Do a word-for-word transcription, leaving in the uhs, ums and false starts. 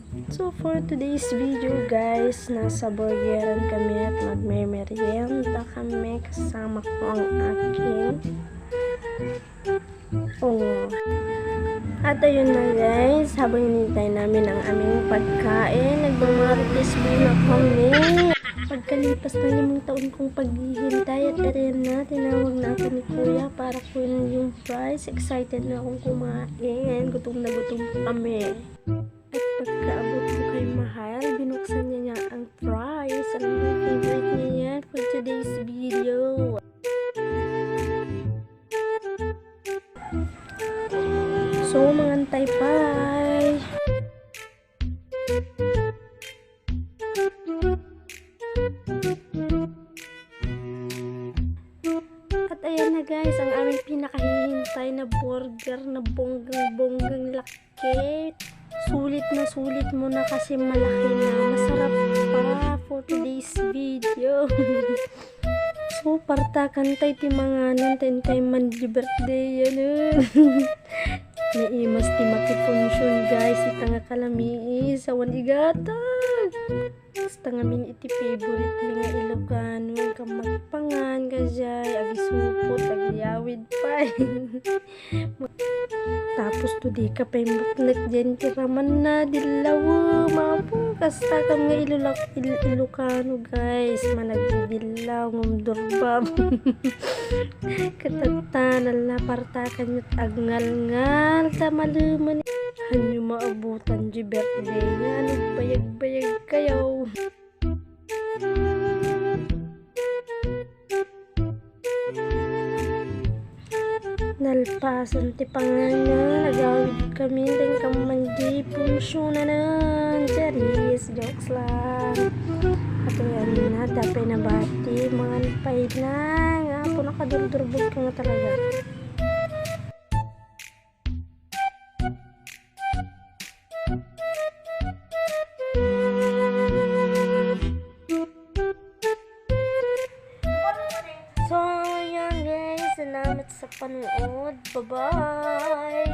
So for today's video, guys, nasa burgeran kami at magmemerienda kami kasama ko ang aking ungo. At ayun na, guys, habang hinihintay namin ang aming pagkain, nagmamarites muna kami. Pagkalipas ng limang taon kong paghihintay, at ayan na, tinawag na ako ni Kuya para kunin yung fries. Excited na akong kumain. Gutom na gutom kami. At pagkaabot ko kay Mahal, binuksan niya niya ang fries. Alam mo, favorite niya yan for today's video. So, mangantay pay. At ayan na, guys, ang aming pinakahihintay na burger na bonggang-bonggang laki. Sulit na sulit mo na kasi malaki na. Masarap pa for today's video. So, partakan tay ti manganan, tay, tay man di birthday, ano? Naimas ti makipunsyun, guys, ita nga kalamiis, awan igatag. Basta ngamin iti favorite mi nga Ilocano, nga magpangan, kajay, agisupot, agyawid pay. Tapos to, di ka pay maknek diay ti ramanna, dillaw, mapo, kasta kam nga Ilulak-, Il-, Ilocano, guys, managdillaw, ngem durbab. Katatta, nalapartakan yo't agngalngal, ta malemen. Hanyo maabutan di birthday nga, nagbayag-bayag kayo. Nalpasan ti panganan, agawid kami, deng kamman di punsyunanan. Charis, jokes lang. At ayan na, dapay na bati, mangan pay na. Nga po, nakadurdurbog ka nga talaga. So, yun guys. Salamat sa panood. Bye-bye!